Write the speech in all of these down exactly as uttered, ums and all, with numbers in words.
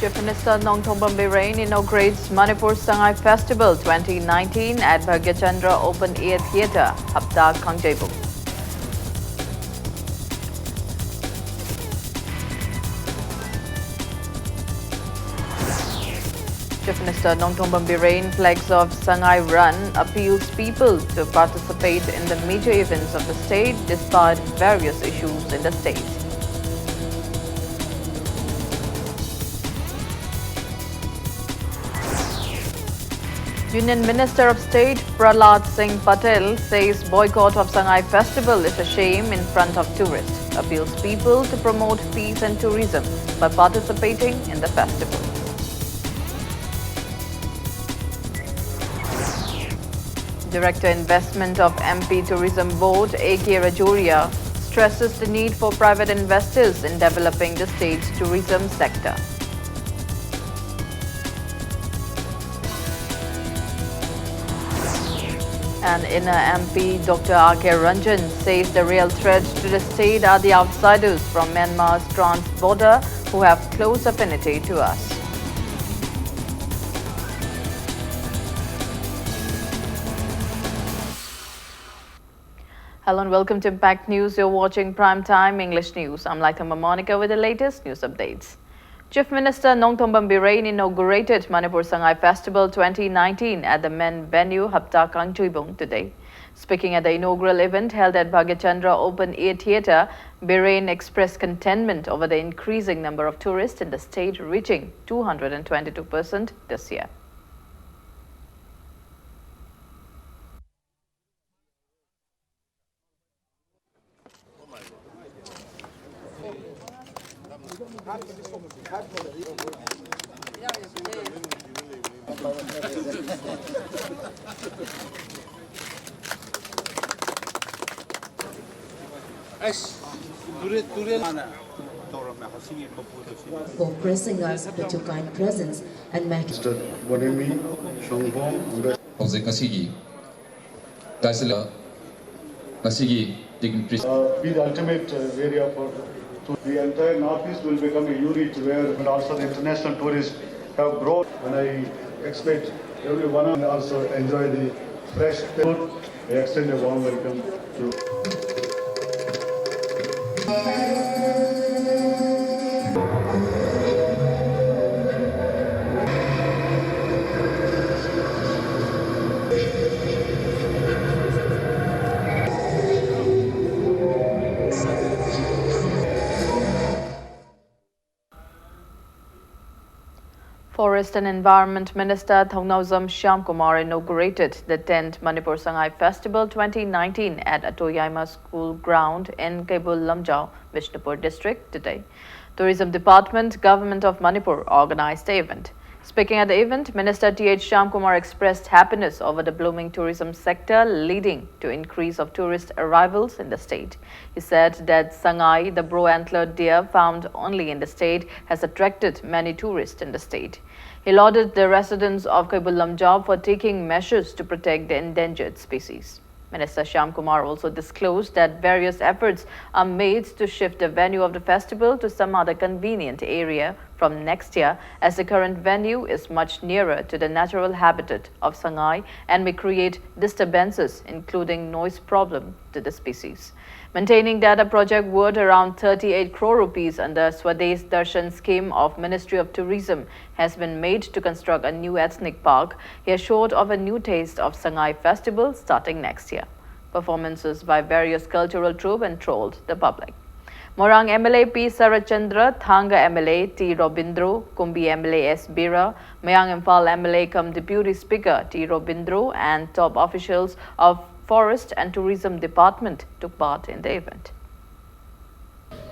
Chief Minister Nongthombam Biren inaugurates Manipur Sangai Festival twenty nineteen at Bhagyachandra Open Air Theatre, Hapta, Kangjeibung. Chief Minister Nongthombam Biren flags off Sangai Run, appeals people to participate in the major events of the state despite various issues in the state. Union Minister of State Prahlad Singh Patel says boycott of Sangai Festival is a shame in front of tourists, appeals people to promote peace and tourism by participating in the festival. Director Investment of M P Tourism Board, A K Rajoria, stresses the need for private investors in developing the state's tourism sector. And inner M P Doctor R K Ranjan says the real threat to the state are the outsiders from Myanmar's trans border who have close affinity to us. Hello and welcome to Impact News. You're watching Prime Time English News. I'm Laithama Monica with the latest news updates. Chief Minister Nongthombam Biren inaugurated Manipur Sangai Festival twenty nineteen at the main venue, Hapta, Kangchuibong, today. Speaking at the inaugural event held at Bhagyachandra Open Air Theatre, Biren expressed contentment over the increasing number of tourists in the state, reaching two hundred twenty-two percent this year. For pressing us with your kind presence and mag- Mister Bonemi Shongpong, Ambassador. ꯍꯧꯖꯤꯛ ꯉꯁꯤꯒꯤ ꯇꯥꯏꯁꯤꯜ ꯉꯁꯤꯒꯤ dignitaries Uh, be the ultimate uh, area for The entire Northeast will become a unit where, and also the international tourists have grown. And I expect everyone also enjoy the fresh air. I extend a warm welcome to Forest and Environment Minister Thongnaojam Shyamkumar inaugurated the tenth Manipur Sangai Festival twenty nineteen at Ato Yaima School Ground in Keibul Lamjao, Bishnupur District today. Tourism Department, Government of Manipur organized the event. Speaking at the event, Minister T H Shyamkumar expressed happiness over the blooming tourism sector, leading to increase of tourist arrivals in the state. He said that Sangai, the bro-antlered deer found only in the state, has attracted many tourists in the state. He lauded the residents of Keibul Lamjao for taking measures to protect the endangered species. Minister Shyamkumar also disclosed that various efforts are made to shift the venue of the festival to some other convenient area from next year, as the current venue is much nearer to the natural habitat of Sangai and may create disturbances, including noise problem, to the species. Maintaining that a project worth around thirty-eight crore rupees under Swadesh Darshan scheme of Ministry of Tourism has been made to construct a new ethnic park, he assured of a new taste of Sangai festival starting next year. Performances by various cultural troupe enthralled the public. Moirang M L A P Saratchandra, Thanga M L A T Robindro, Kumbi M L A S Bira, Mayang Imphal M L A cum Deputy Speaker T Robindro, and top officials of Forest and Tourism Department took part in the event.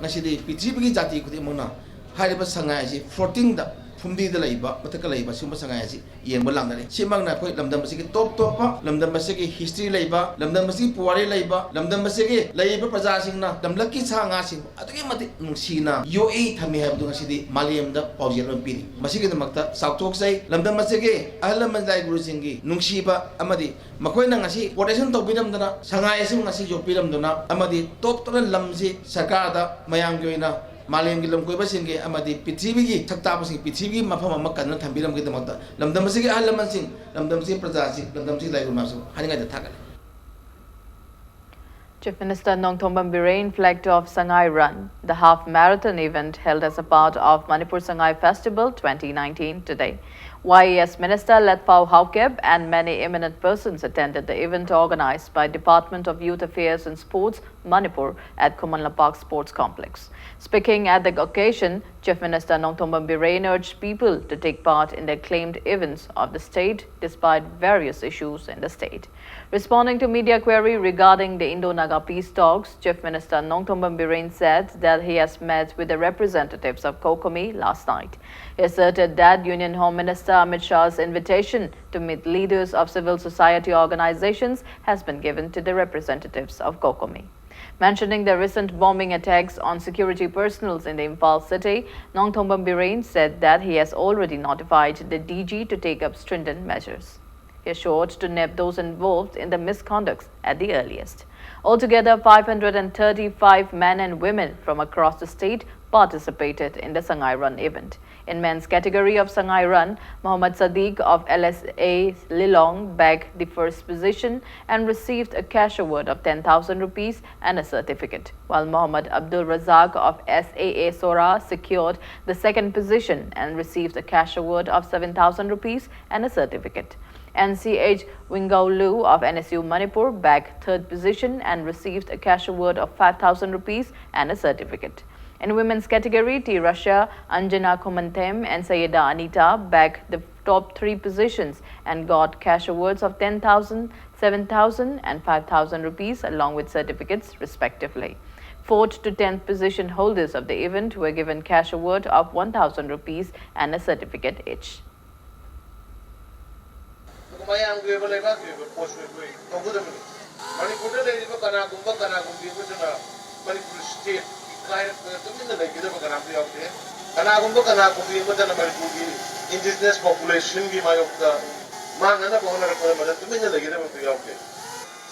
ꯉꯁꯤꯗꯤ ꯄ꯭ꯔꯤꯊꯤꯕꯤꯒꯤ ꯖꯥꯇꯤ ꯈꯨꯗꯤꯡꯃꯛꯅ ꯍꯥꯏꯔꯤꯕ ꯁꯉꯥꯏ ꯑꯁꯤ ꯐ꯭ꯂꯣꯇꯤꯡꯗ ꯐꯨꯝꯗꯤꯗ ꯂꯩꯕ, ꯃꯊꯛꯇ ꯂꯩꯕ ꯁꯤꯒꯨꯝꯕ ꯁꯉꯥꯏ ꯑꯁꯤ ꯌꯦꯡꯕ ꯂꯥꯛꯅꯔꯤ꯫ ꯁꯤꯃꯛꯅ ꯑꯩꯈꯣꯏ ꯂꯝꯗꯝ ꯑꯁꯤꯒꯤ ꯇꯣꯞ ꯇꯣꯞꯄ, ꯂꯝꯗꯝ ꯑꯁꯤꯒꯤ ꯍꯤꯁꯇ꯭ꯔꯤ ꯂꯩꯕ, ꯂꯝꯗꯝ ꯑꯁꯤꯒꯤ ꯄꯨꯋꯥꯔꯤ ꯂꯩꯕ, ꯂꯝꯗꯝ ꯑꯁꯤꯒꯤ ꯂꯩꯔꯤꯕ ꯄ꯭ꯔꯖꯥꯁꯤꯡꯅ ꯂꯝꯂꯛꯀꯤ ꯁꯥ ꯉꯥꯁꯤꯡꯕꯨ ꯑꯗꯨꯛꯀꯤ ꯃꯇꯤꯛ ꯅꯨꯡꯁꯤꯅ ꯌꯣꯛꯏ ꯊꯝꯃꯤ ꯍꯥꯏꯕꯗꯨ ꯉꯁꯤꯗꯤ ꯃꯥꯂꯦꯝꯗ ꯄꯥꯎꯖꯦꯜ ꯑꯃ ꯄꯤꯔꯤ꯫ ꯃꯁꯤꯒꯤꯗꯃꯛꯇ ꯆꯥꯎꯊꯣꯛꯆꯩ꯫ ꯂꯝꯗꯝ ꯑꯁꯤꯒꯤ ꯑꯍꯜ ꯂꯃꯟ ꯂꯥꯏ ꯒꯨꯔꯨꯁꯤꯡꯒꯤ ꯅꯨꯡꯁꯤꯕ ꯑꯃꯗꯤ ꯃꯈꯣꯏꯅ ꯉꯁꯤ ꯄ꯭ꯔꯣꯇꯦꯛꯁꯟ ꯇꯧꯕꯤꯔꯝꯗꯅ, ꯁꯉꯥꯏ ꯑꯁꯤꯕꯨ ꯉꯁꯤ ꯌꯣꯛꯄꯤꯔꯝꯗꯨꯅ ꯑꯃꯗꯤ ꯇꯣꯞ ꯇꯣꯞꯅ ꯂꯝꯁꯤ ꯁꯔꯀꯥꯔꯗ ꯃꯌꯥꯝꯒꯤ ꯑꯣꯏꯅ ꯃꯥꯂꯦꯝꯒꯤ ꯂꯝꯀꯣꯏꯕꯁꯤꯡꯒꯤ ꯑꯃꯗꯤ ꯄ꯭ꯔꯤꯊꯤꯕꯤꯒꯤ ꯁꯛꯇꯥꯛꯄꯁꯤꯡ ꯄ꯭ꯔꯤꯊꯤꯕꯤꯒꯤ ꯃꯐꯝ ꯑꯃ ꯀꯟꯅ ꯊꯝꯕꯤꯔꯝꯕꯒꯤꯗꯃꯛꯇ ꯂꯝꯗꯝ ꯑꯁꯤꯒꯤ ꯑꯍꯜ ꯂꯃꯟꯁꯤꯡ, ꯂꯝꯗꯝ ꯑꯁꯤꯒꯤ ꯄ꯭ꯔꯖꯥꯁꯤꯡ, ꯂꯝꯗꯝ ꯑꯁꯤꯒꯤ ꯂꯥꯏꯕꯛ ꯃꯌꯥꯝꯁꯤꯕꯨ ꯍꯥꯏꯅꯤꯡꯉꯥꯏꯗ ꯊꯥꯒꯠꯂꯤ꯫ Chief Minister Nongthombam Biren flagged off Sangai Run, the half marathon event held as a part of Manipur Sangai Festival twenty nineteen today. Y E S Minister Letpao Haokip and many eminent persons attended the event organized by Department of Youth Affairs and Sports, Manipur, at Khuman Lampak Sports Complex. Speaking at the occasion, Chief Minister Nongthombam Biren urged people to take part in the acclaimed events of the state despite various issues in the state. Responding to media query regarding the Indo-Naga peace talks, Chief Minister Nongthombam Biren said that he has met with the representatives of COCOMI last night. He asserted that Union Home Minister Amit Shah's invitation to meet leaders of civil society organizations has been given to the representatives of COCOMI. Mentioning the recent bombing attacks on security personnel in the Imphal city, Nongthombam Biren said that he has already notified the D G to take up stringent measures. He assured to nab those involved in the misconducts at the earliest. Altogether, five hundred and thirty-five men and women from across the state participated in the Sangai Run event. In men's category of Sangai Run, Mohammad Sadiq of L S A Lilong bagged the first position and received a cash award of ten thousand rupees and a certificate, while Mohammad Abdul Razak of S A A Sora secured the second position and received a cash award of seven thousand rupees and a certificate. N C H Wingao Lu of N S U Manipur bagged third position and received a cash award of five thousand rupees and a certificate. In women's category, T Russia, Anjana Kumantem and Sayeda Anita bagged the top three positions and got cash awards of ten thousand, seven thousand and five thousand rupees along with certificates respectively. Fourth to tenth position holders of the event were given cash award of one thousand rupees and a certificate each. ꯃꯌꯥꯝꯒꯤ ꯑꯣꯏꯕ ꯂꯩꯕꯥꯛꯀꯤ ꯑꯣꯏꯕ ꯄꯣꯠꯁꯨ ꯑꯩꯈꯣꯏ ꯇꯧꯒꯗꯕꯅꯤ꯫ ꯃꯅꯤꯄꯨꯔꯗ ꯂꯩꯔꯤꯕ ꯀꯅꯥꯒꯨꯝꯕ ꯀꯅꯥꯒꯨꯝꯕꯤ ꯑꯃꯗꯨꯅ ꯃꯅꯤꯄꯨꯔ ꯁ꯭ꯇꯦꯠꯀꯤ ꯏꯀꯥꯏꯔꯛꯇꯅ ꯇꯨꯃꯤꯟꯅ ꯂꯩꯒꯗꯕ ꯀꯅꯥꯝꯇ ꯌꯥꯎꯗꯦ꯫ ꯀꯅꯥꯒꯨꯝꯕ ꯀꯅꯥꯒꯨꯝꯕꯤ ꯑꯃꯗꯅ ꯃꯅꯤꯄꯨꯔꯒꯤ ꯏꯟꯗꯤꯖꯤꯅꯁ ꯄꯣꯄꯨꯂꯦꯁꯟꯒꯤ ꯃꯥꯌꯣꯛꯇ ꯃꯥꯡꯅꯅꯕ ꯍꯣꯠꯅꯔꯛꯄꯗ ꯃꯗꯨ ꯇꯨꯃꯤꯟꯅ ꯂꯩꯒꯗꯕ ꯑꯝꯇ ꯌꯥꯎꯗꯦ꯫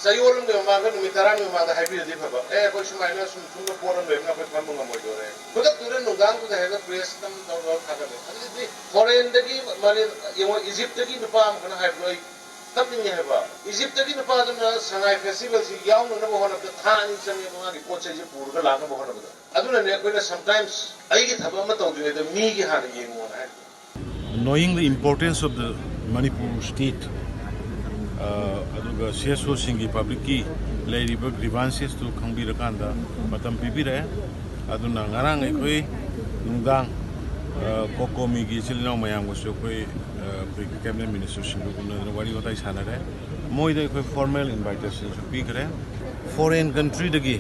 ꯆꯌꯣꯜ ꯑꯃꯒꯤ ꯃꯃꯥꯡꯗ, ꯅꯨꯃꯤꯠ ꯇꯔꯥꯅꯤ ꯃꯃꯥꯡꯗ ꯍꯥꯏꯕꯤꯔꯗꯤ ꯐꯕ, "ꯑꯦ, ꯑꯩꯈꯣꯏ ꯁꯨꯃꯥꯏꯅ ꯁꯨꯝ ꯁꯨꯝꯕ ꯄꯣꯠ ꯑꯃ ꯂꯩꯕꯅ ꯑꯩꯈꯣꯏ ꯐꯝꯕ ꯉꯝꯃꯣꯏꯗꯣꯔꯦ"꯫ ꯈꯨꯗꯛꯇꯨꯗ ꯅꯨꯡꯗꯥꯡꯗꯨꯗ ꯍꯦꯛꯇ ꯄ꯭ꯔꯦꯁ ꯅꯝ ꯇꯧꯔꯒ ꯊꯥꯒꯠꯂꯦ꯫ ꯑꯗꯨꯗꯤ ꯐꯣꯔꯦꯟꯗꯒꯤ ꯃꯥꯂꯦꯝ, ꯌꯦꯡꯉꯣ, ꯏꯖꯤꯞꯇꯒꯤ ꯅꯨꯄꯥ ꯑꯃꯈꯛꯅ ꯍꯥꯏꯕꯗꯣ ꯑꯩ ꯀꯞꯅꯤꯡꯉꯦ ꯍꯥꯏꯕ꯫ ꯏꯖꯤꯞꯇꯒꯤ ꯅꯨꯄꯥꯗꯨꯅ ꯁꯉꯥꯏ ꯐꯦꯁꯇꯤꯚꯦꯜꯁꯤ ꯌꯥꯎꯅꯅꯕ ꯍꯣꯠꯅꯕꯗ ꯊꯥ ꯑꯅꯤ ꯆꯪꯉꯦꯕ, ꯃꯥꯒꯤ ꯄꯣꯠ ꯆꯩꯁꯦ ꯄꯨꯔꯒ ꯂꯥꯛꯅꯕ ꯍꯣꯠꯅꯕꯗ꯫ ꯑꯗꯨꯅꯅꯦ ꯑꯩꯈꯣꯏꯅ ꯁꯝꯇꯥꯏꯝꯁ ꯑꯩꯒꯤ ꯊꯕꯛ ꯑꯃ ꯇꯧꯗ꯭ꯔꯤꯉꯩꯗ ꯃꯤꯒꯤ ꯍꯥꯟꯅ ꯌꯦꯡꯉꯣꯅ ꯍꯥꯏꯕꯗꯣ꯫ Knowing the importance of the Manipur state, ꯑꯗꯨꯒ ꯁꯤ ꯑꯦꯁ ꯑꯣꯁꯤꯡꯒꯤ, ꯄꯕ꯭ꯂꯤꯛꯀꯤ ꯂꯩꯔꯤꯕ ꯒ꯭ꯔꯤꯚꯥꯟꯁꯦꯁꯇꯨ ꯈꯪꯕꯤꯔꯀꯥꯟꯗ ꯃꯇꯝ ꯄꯤꯕꯤꯔꯛꯑꯦ꯫ ꯑꯗꯨꯅ ꯉꯔꯥꯡ ꯑꯩꯈꯣꯏ ꯅꯨꯡꯗꯥꯡ ꯀꯣꯀꯣꯃꯤꯒꯤ ꯏꯆꯤꯜ ꯏꯅꯥꯎ ꯃꯌꯥꯝꯒꯁꯨ ꯑꯩꯈꯣꯏ ꯑꯩꯈꯣꯏꯒꯤ ꯀꯦꯕꯤꯅꯦꯠ ꯃꯤꯅꯤꯁꯇꯔꯁꯤꯡꯒ ꯎꯅꯗꯅ ꯋꯥꯔꯤ ꯋꯥꯇꯥꯏ ꯁꯥꯟꯅꯔꯦ꯫ ꯃꯣꯏꯗ ꯑꯩꯈꯣꯏ ꯐꯣꯔꯃꯦꯜ ꯏꯟꯚꯥꯏꯇꯦꯁꯟꯁꯨ ꯄꯤꯈ꯭ꯔꯦ꯫ ꯐꯣꯔꯦꯟ ꯀꯟꯇ꯭ꯔꯤꯗꯒꯤ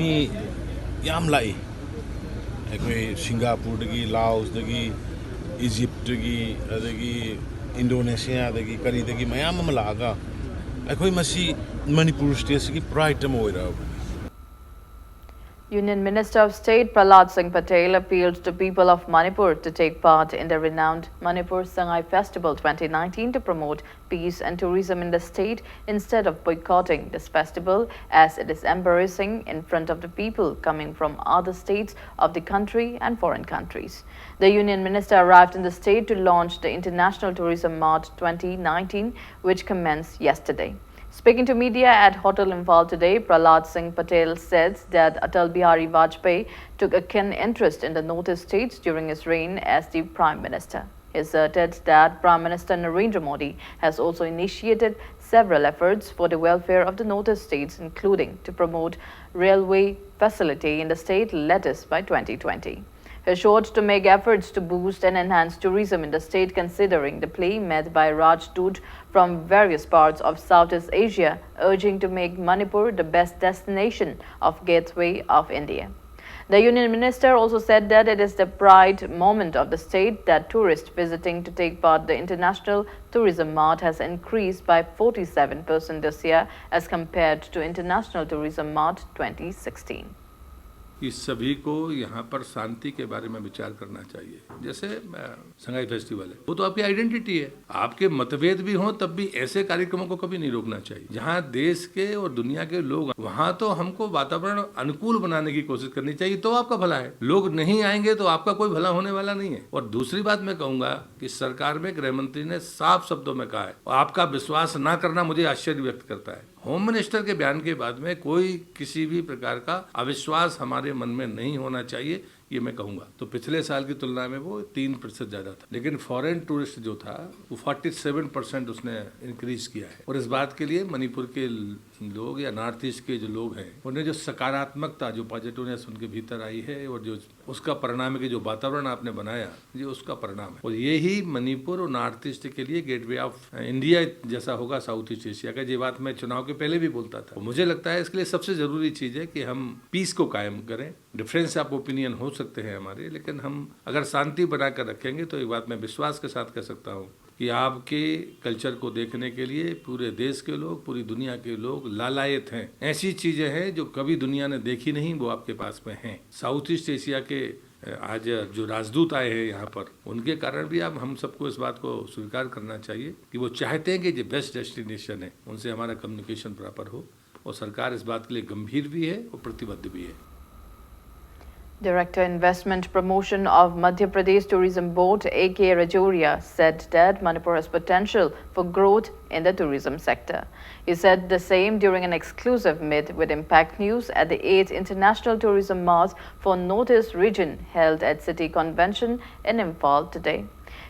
ꯃꯤ ꯌꯥꯝ ꯂꯥꯛꯏ꯫ ꯑꯩꯈꯣꯏ ꯁꯤꯡꯒꯥꯄꯨꯔꯗꯒꯤ, ꯂꯥꯑꯣꯁꯇꯒꯤ, ꯏꯖꯤꯞꯇꯒꯤ, ꯑꯗꯒꯤ ꯏꯟꯗꯣꯅꯦꯁꯤꯌꯥꯗꯒꯤ, ꯀꯔꯤꯗꯒꯤ ꯃꯌꯥꯝ ꯑꯃ ꯂꯥꯛꯑꯒ ꯑꯩꯈꯣꯏ ꯃꯁꯤ ꯃꯅꯤꯄꯨꯔ ꯁ꯭ꯇꯦꯠꯁꯤꯒꯤ ꯄ꯭ꯔꯥꯏꯗ ꯑꯃ ꯑꯣꯏꯔꯛꯑꯕꯅꯤ꯫ Union Minister of State Prahlad Singh Patel appealed to people of Manipur to take part in the renowned Manipur Sangai Festival twenty nineteen to promote peace and tourism in the state instead of boycotting this festival, as it is embarrassing in front of the people coming from other states of the country and foreign countries. The Union Minister arrived in the state to launch the International Tourism Mart twenty nineteen, which commenced yesterday. Speaking to media at Hotel Imphal today, Prahlad Singh Patel said that Atal Bihari Vajpayee took a keen interest in the Northeast states during his reign as the Prime Minister. He asserted that Prime Minister Narendra Modi has also initiated several efforts for the welfare of the Northeast states, including to promote railway facility in the state latest by twenty twenty. He assured to make efforts to boost and enhance tourism in the state, considering the plea made by Rajdoot from various parts of Southeast Asia, urging to make Manipur the best destination of Gateway of India. The union minister also said that it is the pride moment of the state that tourists visiting to take part the International Tourism Mart has increased by forty-seven percent this year as compared to International Tourism Mart twenty sixteen. कि सभी को यहाँ पर शांति के बारे में विचार करना चाहिए। जैसे संगाई फेस्टिवल है, वो तो आपकी आइडेंटिटी है। आपके मतभेद भी हों, तब भी ऐसे कार्यक्रमों को कभी नहीं रोकना चाहिए। जहाँ देश के और दुनिया के लोग, वहाँ तो हमको वातावरण अनुकूल बनाने की कोशिश करनी चाहिए, तो आपका भला है। लोग नहीं आएंगे तो आपका कोई भला होने वाला नहीं है। और दूसरी बात मैं कहूँगा कि सरकार में गृह मंत्री ने साफ शब्दों में कहा है, और आपका विश्वास ना करना मुझे आश्चर्य व्यक्त करता है। होम मिनिस्टर के बयान के बाद में कोई किसी भी प्रकार का अविश्वास हमारे मन में नहीं होना चाहिए, ये मैं कहूँगा। तो पिछले साल की तुलना में वो तीन प्रतिशत ज़्यादा था, लेकिन फॉरेन टूरिस्ट जो था, वो फोर्टी सेवन परसेंट उसने इंक्रीज किया है। और इस बात के लिए मणिपुर के लोग या नॉर्थ ईस्ट के जो लोग हैं, उन्हें जो सकारात्मकता, जो पॉजिटिवनेस उनके भीतर आई है, और जो उसका परिणाम है कि जो वातावरण आपने बनाया, ये उसका परिणाम है। और यही मणिपुर और नॉर्थ ईस्ट के लिए गेटवे ऑफ इंडिया जैसा होगा साउथ ईस्ट एशिया का। ये बात मैं चुनाव के पहले भी बोलता था। मुझे लगता है इसके लिए सबसे ज़रूरी चीज़ है कि हम पीस को कायम करें। डिफरेंस ऑफ ओपिनियन हो सकते हैं हमारे, लेकिन हम अगर शांति बनाकर रखेंगे, तो एक बात मैं विश्वास के साथ कह सकता हूँ कि आपके कल्चर को देखने के लिए पूरे देश के लोग, पूरी दुनिया के लोग लालायत हैं। ऐसी चीज़ें हैं जो कभी दुनिया ने देखी नहीं, वो आपके पास में हैं। साउथ ईस्ट एशिया के आज जो राजदूत आए हैं यहाँ पर, उनके कारण भी आप हम सबको इस बात को स्वीकार करना चाहिए कि वो चाहते हैं कि जो बेस्ट डेस्टिनेशन है, उनसे हमारा कम्युनिकेशन प्रॉपर हो, और सरकार इस बात के लिए गंभीर भी है और प्रतिबद्ध भी है। Director Investment Promotion of Madhya Pradesh Tourism Board, A K Rajoria, said that Manipur has potential for growth in the tourism sector. He said the same during an exclusive meet with Impact News at the eighth International Tourism Mart for Northeast Region held at City Convention in Imphal today.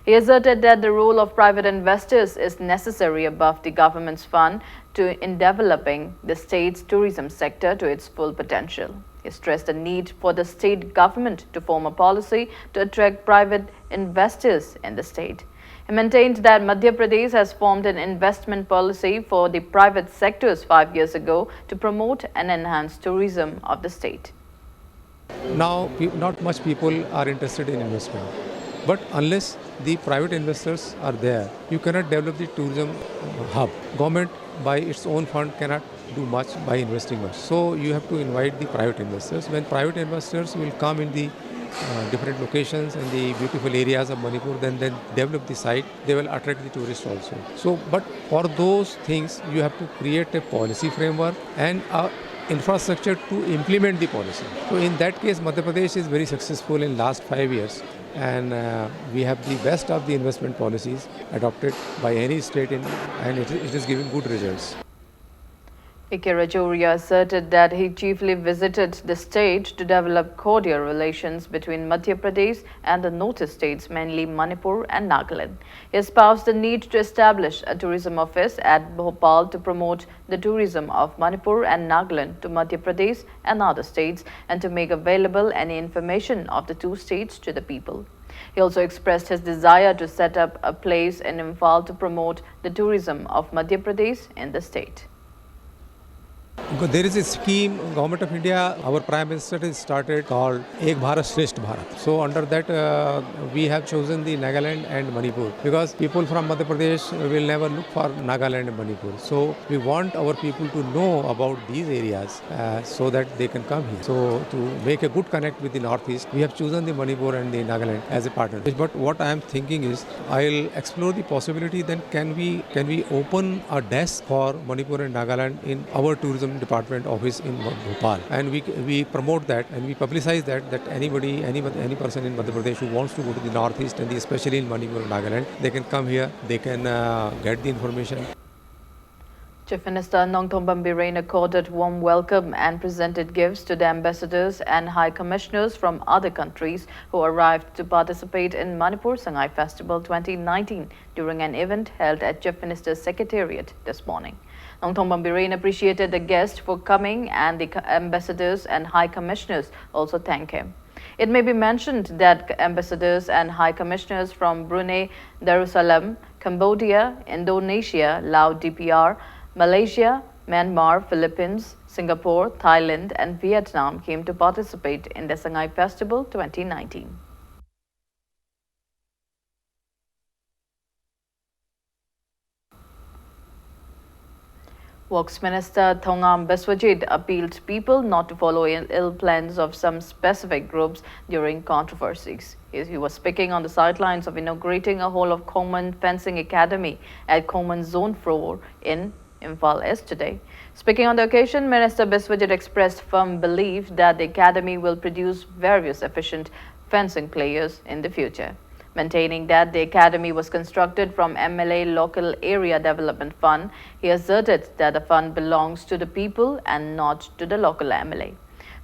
He asserted that the role of private investors is necessary above the government's fund to in developing the state's tourism sector to its full potential. He stressed the need for the state government to form a policy to attract private investors in the state. He maintained that Madhya Pradesh has formed an investment policy for the private sectors five years ago to promote and enhance tourism of the state. Now, pe- not much people are interested in investment. But unless the private investors are there, you cannot develop the tourism hub. Government, by its own fund, cannot do much by investing much. So you have to invite the private investors. When private investors will come in the uh, different locations and the beautiful areas of Manipur, then then develop the site, they will attract the tourists also. So, but for those things, you have to create a policy framework and a infrastructure to implement the policy. So in that case, Madhya Pradesh is very successful in last five years, and uh, we have the best of the investment policies adopted by any state, in, and it, it is giving good results. A K Rajoria asserted that he chiefly visited the state to develop cordial relations between Madhya Pradesh and the northeast states, mainly Manipur and Nagaland. He espoused the need to establish a tourism office at Bhopal to promote the tourism of Manipur and Nagaland to Madhya Pradesh and other states, and to make available any information of the two states to the people. He also expressed his desire to set up a place in Imphal to promote the tourism of Madhya Pradesh in the state. There is a scheme, Government of India, our Prime Minister has started, called Ek Bharat Shreshtha Bharat. So under that, uh, we have chosen the Nagaland and Manipur, because people from Madhya Pradesh will never look for Nagaland and Manipur. So we want our people to know about these areas uh, so that they can come here. So to make a good connect with the Northeast, we have chosen the Manipur and the Nagaland as a partner. But what I am thinking is, I'll explore the possibility, then can we can we open a desk for Manipur and Nagaland in our tourism department office in Bhopal, and we we promote that and we publicize that, that anybody, any any person in Madhya Pradesh who wants to go to the Northeast and the, especially in Manipur and Nagaland, they can come here, they can uh, get the information. Chief Minister Nongthombam Biren accorded warm welcome and presented gifts to the ambassadors and high commissioners from other countries who arrived to participate in Manipur Sangai Festival twenty nineteen during an event held at Chief Minister's Secretariat this morning. Nongthombam Biren appreciated the guests for coming, and the co- ambassadors and high commissioners also thanked him. It may be mentioned that ambassadors and high commissioners from Brunei Darussalam, Cambodia, Indonesia, Laos D P R, Malaysia, Myanmar, Philippines, Singapore, Thailand, and Vietnam came to participate in the Sangai Festival twenty nineteen. Works Minister Thongam Biswajit appealed people not to follow ill, ill plans of some specific groups during controversies. He, he was speaking on the sidelines of inaugurating a whole of Khongman Fencing Academy at Khongman Zone four in Imphal East today. Speaking on the occasion, Minister Biswajit expressed firm belief that the academy will produce various efficient fencing players in the future. Maintaining that the academy was constructed from M L A Local Area Development Fund, he asserted that the fund belongs to the people and not to the local M L A.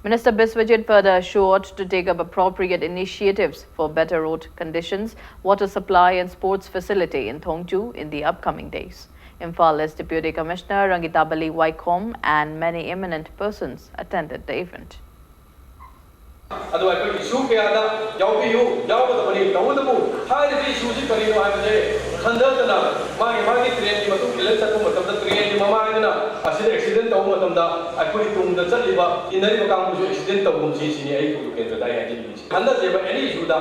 Minister Biswajit further assured to take up appropriate initiatives for better road conditions, water supply and sports facility in Thongju in the upcoming days. Imphal East Deputy Commissioner Rangitabali Waikhom and many eminent persons attended the event. ꯑꯗꯣ ꯑꯩꯈꯣꯏ ꯏꯁꯨ ꯀꯌꯥꯗ ꯌꯥꯎꯕꯤꯌꯨ, ꯌꯥꯎꯒꯗꯕꯅꯤ꯫ ꯇꯧꯕꯇꯕꯨ ꯍꯥꯏꯔꯤꯕ ꯏꯁꯨꯁꯤ ꯀꯔꯤꯅꯣ ꯍꯥꯏꯕꯁꯦ ꯈꯟꯊꯗꯅ, ꯃꯥꯒꯤ ꯃꯥꯒꯤ ꯇ꯭ꯔꯦꯟꯒꯤ ꯃꯇꯨꯡ ꯏꯜꯂ ꯆꯠꯄ ꯃꯇꯝꯗ, ꯇ꯭ꯔꯦꯟꯒꯤ ꯃꯃꯥꯏꯗꯨꯅ ꯑꯁꯤꯗ ꯑꯦꯛꯁꯤꯗꯦꯟ ꯇꯧꯕ ꯃꯇꯝꯗ, ꯑꯩꯈꯣꯏ ꯇꯨꯡꯗ ꯆꯠꯂꯤꯕ, ꯏꯟꯅꯔꯤꯕ ꯀꯥꯡꯕꯨꯁꯨ ꯑꯦꯛꯁꯤꯗꯦꯟ ꯇꯧꯒꯨꯝꯁꯤ ꯁꯤꯅꯤ ꯑꯩ ꯎꯀꯦꯟꯗ꯭ꯔꯗ ꯑꯩ ꯍꯥꯏꯖꯅꯤꯡꯉꯤꯁꯦ꯫ ꯈꯟꯅꯁꯦꯕ ꯑꯦꯅꯤ ꯏꯁꯨꯗ꯫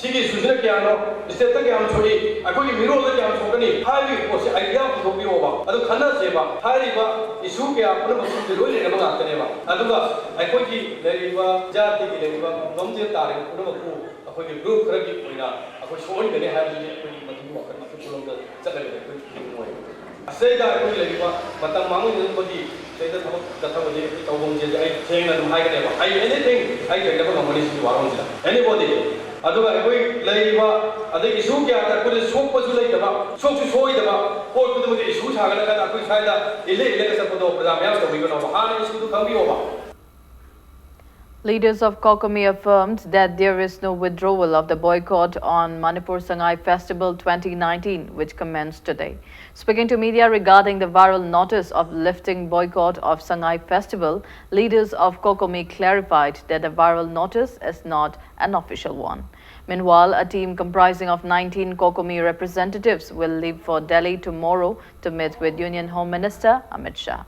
ꯁꯤꯒꯤ ꯏꯁꯨꯁꯤꯅ ꯀꯌꯥꯅꯣ, ꯁ꯭ꯇꯦꯠꯇ ꯀꯌꯥꯝ ꯁꯣꯛꯏ, ꯑꯩꯈꯣꯏꯒꯤ ꯃꯤꯔꯣꯜꯗ ꯀꯌꯥꯝ ꯁꯣꯛꯀꯅꯤ ꯍꯥꯏꯕꯒꯤ ꯄꯣꯠꯁꯦ ꯑꯥꯏꯗꯤꯌꯥ ꯄꯨꯊꯣꯛꯄꯤꯌꯣꯕ꯫ ꯑꯗꯨ ꯈꯟꯅꯁꯦꯕ꯫ ꯍꯥꯏꯔꯤꯕ ꯏꯁꯨ ꯀꯌꯥ ꯄꯨꯝꯅꯃꯛꯁꯤꯡꯁꯦ ꯂꯣꯏ ꯂꯩꯅꯕ ꯉꯥꯛꯇꯅꯦꯕ꯫ ꯑꯗꯨꯒ ꯑꯩꯈꯣꯏꯒꯤ ꯂꯩꯔꯤꯕ ꯖꯥꯇꯤꯒꯤ ꯂꯩꯔꯤꯕ ꯐꯤꯕꯝꯁꯤꯗ ꯇꯥꯔꯤꯕ ꯄꯨꯝꯅꯃꯛꯄꯨ ꯑꯩꯈꯣꯏꯒꯤ ꯒ꯭ꯔꯨꯞ ꯈꯔꯒꯤ ꯑꯣꯏꯅ ꯑꯩꯈꯣꯏ ꯁꯣꯛꯍꯟꯒꯅꯤ ꯍꯥꯏꯕꯗꯨꯗꯤ ꯑꯩꯈꯣꯏꯒꯤ ꯃꯗꯨꯒꯤ ꯋꯥꯈꯜ ꯑꯆꯨꯝꯕꯔꯣꯝꯗ ꯆꯠꯂꯒꯗꯤ ꯑꯩꯈꯣꯏ ꯄꯨꯛꯅꯤꯡ ꯅꯨꯡꯉꯥꯏ꯫ ꯑꯁꯤꯗꯩꯗ ꯑꯩꯈꯣꯏ ꯂꯩꯔꯤꯕ ꯃꯇꯝ ꯃꯥꯡꯍꯟꯅꯕꯒꯤ ꯁꯤꯗꯩꯗ ꯊꯕꯛ ꯆꯠꯊꯕꯗꯤ ꯑꯩꯈꯣꯏ ꯇꯧꯐꯝꯁꯦ ꯑꯩ ꯁꯦꯡꯅ ꯑꯗꯨꯝ ꯍꯥꯏꯒꯅꯦꯕ꯫ ꯑꯩ ꯑꯦꯅꯤꯊꯤꯡ ꯑꯩ ꯀꯩꯗꯧꯕ ꯉꯝꯒꯅꯤ ꯁꯤꯒꯤ ꯋꯥꯔꯣꯜꯁꯤꯗ꯫ ꯑꯦꯅꯤꯕꯣꯗꯤ꯫ ꯑꯗꯨꯒ ꯑꯩꯈꯣꯏ ꯂꯩꯔꯤꯕ ꯑꯗꯩ ꯏꯁꯨ ꯀꯌꯥꯗ ꯑꯩꯈꯣꯏꯗ ꯁꯣꯛꯄꯁꯨ ꯂꯩꯇꯕ, ꯁꯣꯛꯁꯨ ꯁꯣꯛꯑꯣꯏꯗꯕ ꯄꯣꯠ ꯈꯨꯗꯤꯡꯃꯛꯇ ꯏꯁꯨ ꯁꯥꯒꯠꯂꯀꯥꯟꯗ ꯑꯩꯈꯣꯏ ꯁ꯭ꯋꯥꯏꯗ ꯏꯜꯂ ꯏꯜꯂꯒ ꯆꯠꯄꯗꯣ ꯄ꯭ꯔꯖꯥ ꯃꯌꯥꯝ ꯇꯧꯕꯤꯒꯅꯣꯕ꯫ ꯍꯥꯟꯅ ꯏꯁꯨꯗꯨ ꯈꯪꯕꯤꯌꯣꯕ꯫ Leaders of COCOMI affirmed that there is no withdrawal of the boycott on Manipur Sangai Festival twenty nineteen, which commenced today. Speaking to media regarding the viral notice of lifting boycott of Sangai Festival, leaders of COCOMI clarified that the viral notice is not an official one. Meanwhile, a team comprising of nineteen COCOMI representatives will leave for Delhi tomorrow to meet with Union Home Minister Amit Shah.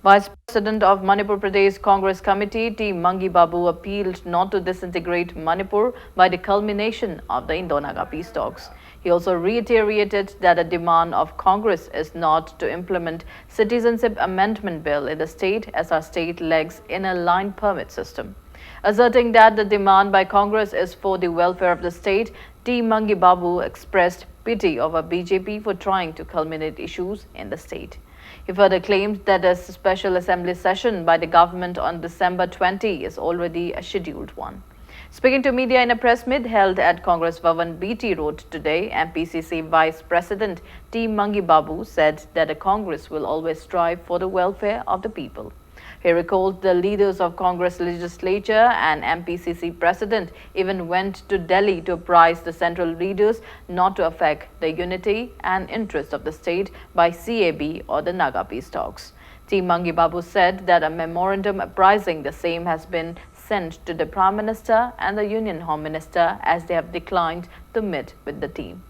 Vice President of Manipur Pradesh Congress Committee T Mangi Babu appealed not to disintegrate Manipur by the culmination of the Indo-Naga peace talks. He also reiterated that the demand of Congress is not to implement Citizenship Amendment Bill in the state, as our state lacks inner line permit system. Asserting that the demand by Congress is for the welfare of the state, T Mangi Babu expressed pity over B J P for trying to culminate issues in the state. He further claimed that a special assembly session by the government on December twenty is already a scheduled one. Speaking to media in a press meet held at Congress Bhavan, B T Road today, M P C C Vice President T Mangi Babu said that the Congress will always strive for the welfare of the people. He recalled the leaders of Congress legislature and M P C C president even went to Delhi to apprise the central leaders not to affect the unity and interest of the state by C A B or the Naga peace talks. T Mangi Babu said that a memorandum apprising the same has been sent to the Prime Minister and the Union Home Minister, as they have declined to meet with the team.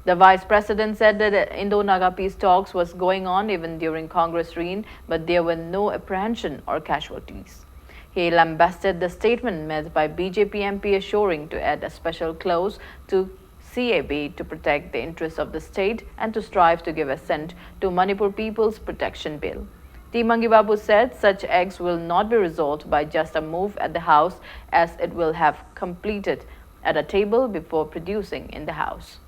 The Vice President said that the Indo-Naga peace talks was going on even during Congress reign, but there were no apprehension or casualties. He lambasted the statement made by B J P M P assuring to add a special clause to C A B to protect the interests of the state and to strive to give assent to Manipur People's Protection Bill. T Mangi Babu said such acts will not be resolved by just a move at the House, as it will have completed at a table before producing in the House.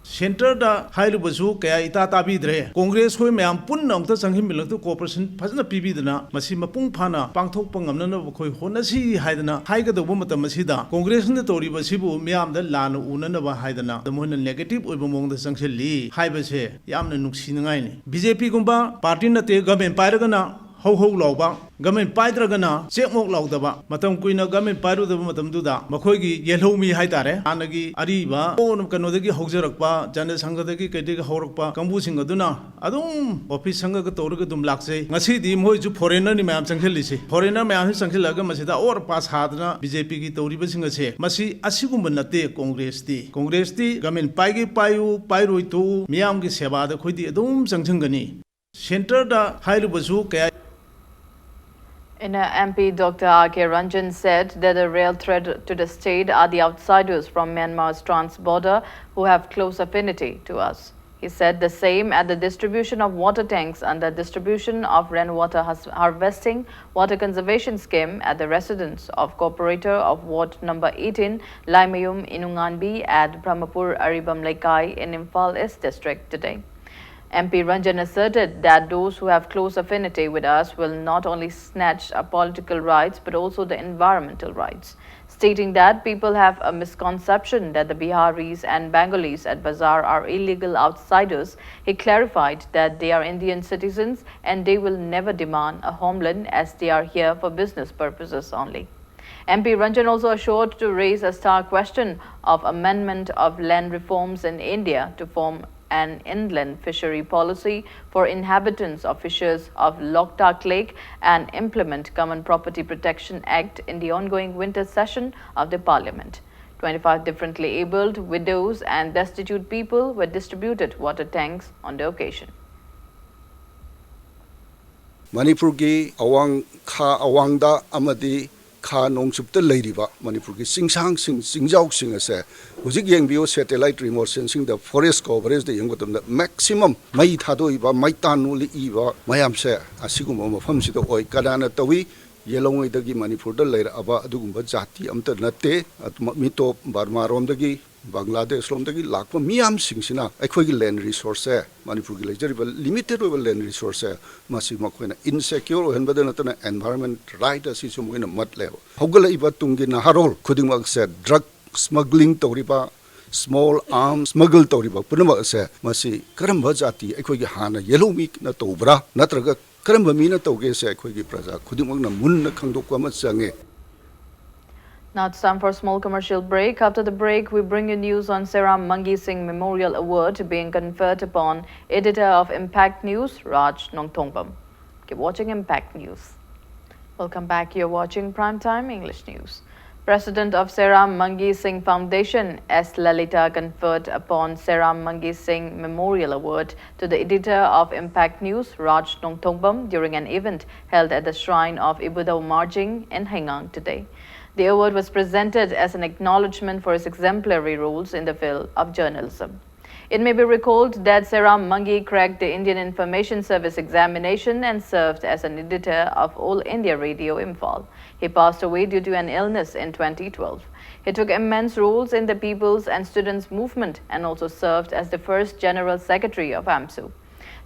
ꯁꯦꯟꯇꯔꯗ ꯍꯥꯏꯔꯨꯕꯁꯨ ꯀꯌꯥ ꯏꯇꯥ ꯇꯥꯕꯤꯗ꯭ꯔꯦ꯫ ꯀꯣꯡꯒ꯭ꯔꯦꯁ ꯈꯣꯏ ꯃꯌꯥꯝ ꯄꯨꯟꯅ ꯑꯃꯨꯛꯇ ꯆꯪꯁꯤꯟꯕꯤꯔꯛꯇ cooperation ꯐꯖꯅ ꯄꯤꯕꯤꯗꯅ ꯃꯁꯤ ꯃꯄꯨꯡ ꯐꯥꯅ ꯄꯥꯡꯊꯣꯛꯄ ꯉꯝꯅꯅꯕ ꯑꯩꯈꯣꯏ ꯍꯣꯠꯅꯁꯤ ꯍꯥꯏꯗꯅ ꯍꯥꯏꯒꯗꯧꯕ ꯃꯇꯝ ꯑꯁꯤꯗ ꯀꯣꯡꯒ꯭ꯔꯦꯁꯅ ꯇꯧꯔꯤꯕ ꯑꯁꯤꯕꯨ ꯃꯤꯌꯥꯝꯗ ꯂꯥꯟꯅ ꯎꯅꯅꯕ ꯍꯥꯏꯗꯅ ꯃꯣꯏꯅ negative ꯑꯣꯏꯕ ꯃꯑꯣꯡꯗ ꯆꯪꯁꯤꯜꯂꯤ ꯍꯥꯏꯕꯁꯦ ꯌꯥꯝꯅ ꯅꯨꯡꯁꯤꯅꯤꯡꯉꯥꯏꯅꯤ꯫ ꯕꯤ ꯖꯦ ꯄꯤꯒꯨꯝꯕ party ꯅꯠꯇꯦ, government ꯄꯥꯏꯔꯒꯅ ꯍꯧ ꯍꯧ ꯂꯥꯎꯕ, ꯒꯃꯦꯟ ꯄꯥꯏꯗ꯭ꯔꯒꯅ ꯆꯦꯛꯃꯣꯛ ꯂꯥꯎꯗꯕ, ꯃꯇꯝ ꯀꯨꯏꯅ ꯒꯃꯦꯟ ꯄꯥꯏꯔꯨꯗꯕ ꯃꯇꯝꯗꯨꯗ ꯃꯈꯣꯏꯒꯤ ꯌꯦꯜꯍꯧꯃꯤ ꯍꯥꯏꯇꯥꯔꯦ, ꯍꯥꯟꯅꯒꯤ ꯑꯔꯤꯕ ꯀꯩꯅꯣꯗꯒꯤ ꯍꯧꯖꯔꯛꯄ, ꯖꯅꯁꯪꯘꯗꯒꯤ ꯀꯩꯗꯒꯤ ꯍꯧꯔꯛꯄ ꯀꯥꯡꯕꯨꯁꯤꯡ ꯑꯗꯨꯅ ꯑꯗꯨꯝ ꯑꯣꯐꯤꯁ ꯁꯪꯒꯒ ꯇꯧꯔꯒ ꯑꯗꯨꯝ ꯂꯥꯛꯆꯩ꯫ ꯉꯁꯤꯗꯤ ꯃꯣꯏꯁꯨ ꯐꯣꯔꯦꯟꯅꯔꯅꯤ ꯃꯌꯥꯝ ꯆꯪꯁꯤꯜꯂꯤꯁꯤ꯫ ꯐꯣꯔꯦꯟꯅꯔ ꯃꯌꯥꯝꯁꯤ ꯆꯪꯁꯤꯜꯂꯛꯑꯒ ꯃꯁꯤꯗ ꯑꯣꯔ ꯄꯥꯁ ꯁꯥꯗꯅ ꯕꯤꯖꯦꯄꯤꯒꯤ ꯇꯧꯔꯤꯕꯁꯤꯡ ꯑꯁꯦ, ꯃꯁꯤ ꯑꯁꯤꯒꯨꯝꯕ ꯅꯠꯇꯦ ꯀꯣꯡꯒ꯭ꯔꯦꯁꯇꯤ꯫ ꯀꯣꯡꯒ꯭ꯔꯦꯁꯇꯤ ꯒꯃꯦꯟ ꯄꯥꯏꯒꯦ ꯄꯥꯏꯌꯨ, ꯄꯥꯏꯔꯣꯏ ꯇꯣꯛꯎ, ꯃꯤꯌꯥꯝꯒꯤ ꯁꯦꯕꯥꯗ ꯑꯩꯈꯣꯏꯗꯤ ꯑꯗꯨꯝ ꯆꯪꯁꯤꯟꯒꯅꯤ꯫ ꯁꯦꯟꯇꯔꯗ ꯍꯥꯏꯔꯨꯕꯁꯨ ꯀꯌꯥ In a M P, Doctor R K Ranjan said that the real threat to the state are the outsiders from Myanmar's trans border who have close affinity to us. He said the same at the distribution of water tanks under distribution of rainwater has- harvesting water conservation scheme at the residence of corporator of ward number eighteen, Laimayum Inunganbi at Brahmapur Aribam Lekai in Imphal East district today. M P Ranjan asserted that those who have close affinity with us will not only snatch our political rights but also the environmental rights, stating that people have a misconception that the Biharis and Bengalis at Bazar are illegal outsiders. He clarified that they are Indian citizens and they will never demand a homeland as they are here for business purposes only. M P Ranjan also assured to raise a star question of amendment of land reforms in India to form an inland fishery policy for inhabitants of fisheries of Loktak Lake and implement Common Property Protection Act in the ongoing winter session of the Parliament. Twenty-five differently abled, widows and destitute people were distributed water tanks on the occasion. ꯃꯅꯤꯄꯨꯔꯒꯤ ꯑꯋꯥꯡ ꯈꯥ ꯑꯋꯥꯡꯗ ꯑꯃꯗꯤ ꯈꯥ ꯅꯣꯡꯆꯨꯞꯇ ꯂꯩꯔꯤꯕ ꯃꯅꯤꯄꯨꯔꯒꯤ ꯆꯤꯡꯁꯥꯡꯁꯤꯡ, ꯆꯤꯡꯖꯥꯎꯁꯤꯡ ꯑꯁꯦ ꯍꯧꯖꯤꯛ ꯌꯦꯡꯕꯤꯌꯨ, ꯁꯦꯇꯦꯂꯥꯏꯠ ꯔꯤꯃꯣꯠ ꯁꯦꯟꯁꯤꯡꯗ ꯐꯣꯔꯦꯁ ꯀꯣꯚꯔꯦꯖꯇ ꯌꯦꯡꯕ ꯃꯇꯝꯗ ꯃꯦꯛꯁꯤꯃꯝ ꯃꯩ ꯊꯥꯗꯣꯛꯏꯕ, ꯃꯩ ꯇꯥꯟ ꯅꯣꯛꯂꯛꯏꯕ ꯃꯌꯥꯝꯁꯦ ꯑꯁꯤꯒꯨꯝꯕ ꯃꯐꯝꯁꯤꯗ ꯑꯣꯏ꯫ ꯀꯅꯥꯅ ꯇꯧꯏ? ꯌꯦꯜꯍꯧꯉꯩꯗꯒꯤ ꯃꯅꯤꯄꯨꯔꯗ ꯂꯩꯔꯛꯑꯕ ꯑꯗꯨꯒꯨꯝꯕ ꯖꯥꯇꯤ ꯑꯝꯇ ꯅꯠꯇꯦ꯫ ꯑꯗꯨ ꯃꯤꯇꯣꯞ ꯕꯔꯃꯥꯔꯣꯝꯗꯒꯤ, ꯕꯪꯒ꯭ꯂꯥꯗꯦꯁꯂꯣꯝꯗꯒꯤ ꯂꯥꯛꯄ ꯃꯤꯌꯥꯝꯁꯤꯡꯁꯤꯅ ꯑꯩꯈꯣꯏꯒꯤ ꯂꯦꯟ ꯔꯤꯁꯣꯔꯁꯁꯦ, ꯃꯅꯤꯄꯨꯔꯒꯤ ꯂꯩꯖꯔꯤꯕ ꯂꯤꯃꯤꯇꯦꯠ ꯑꯣꯏꯕ ꯂꯦꯟ ꯔꯤꯁꯣꯔꯁꯁꯦ, ꯃꯁꯤ ꯃꯈꯣꯏꯅ ꯏꯟꯁꯦꯀ꯭ꯌꯣꯔ ꯑꯣꯏꯍꯟꯕꯗ ꯅꯠꯇꯅ ꯑꯦꯟꯚꯥꯏꯔꯟꯃꯦꯟ ꯔꯥꯏꯠ ꯑꯁꯤꯁꯨ ꯃꯈꯣꯏꯅ ꯃꯠꯂꯦꯕ꯫ ꯍꯧꯒꯠꯂꯛꯏꯕ ꯇꯨꯡꯒꯤ ꯅꯍꯥꯔꯣꯜ ꯈꯨꯗꯤꯡꯃꯛꯁꯦ ꯗ꯭ꯔꯒ ꯁ꯭ꯃꯒ꯭ꯂꯤꯡ ꯇꯧꯔꯤꯕ, ꯁ꯭ꯃꯣꯜ ꯑꯥꯔꯝ ꯁ꯭ꯃꯒꯜ ꯇꯧꯔꯤꯕ ꯄꯨꯝꯅꯃꯛ ꯑꯁꯦ ꯃꯁꯤ ꯀꯔꯝꯕ ꯖꯥꯇꯤ, ꯑꯩꯈꯣꯏꯒꯤ ꯍꯥꯟꯅ ꯌꯦꯜꯍꯧꯃꯤꯅ ꯇꯧꯕ꯭ꯔꯥ, ꯅꯠꯇ꯭ꯔꯒ ꯀꯔꯝꯕ ꯃꯤꯅ ꯇꯧꯒꯦꯁꯦ ꯑꯩꯈꯣꯏꯒꯤ ꯄ꯭ꯔꯖꯥ ꯈꯨꯗꯤꯡꯃꯛꯅ ꯃꯨꯟꯅ ꯈꯪꯗꯣꯛꯄ ꯑꯃ ꯆꯪꯉꯦ꯫ Now it's time for a small commercial break. After the break, we bring you news on Seram Mangi Singh Memorial Award being conferred upon editor of Impact News, Raj Nongthongbam. Keep watching Impact News. Welcome back. You're watching Primetime English News. President of Seram Mangi Singh Foundation, S Lalita, conferred upon Seram Mangi Singh Memorial Award to the editor of Impact News, Raj Nongthongbam, during an event held at the shrine of Ibudhou Marjing in Heingang today. The award was presented as an acknowledgement for his exemplary roles in the field of journalism. It may be recalled that Seram Mangi cracked the Indian Information Service examination and served as an editor of All India Radio Imphal. He passed away due to an illness in twenty twelve. He took immense roles in the People's and Students' Movement and also served as the first General Secretary of AMSU.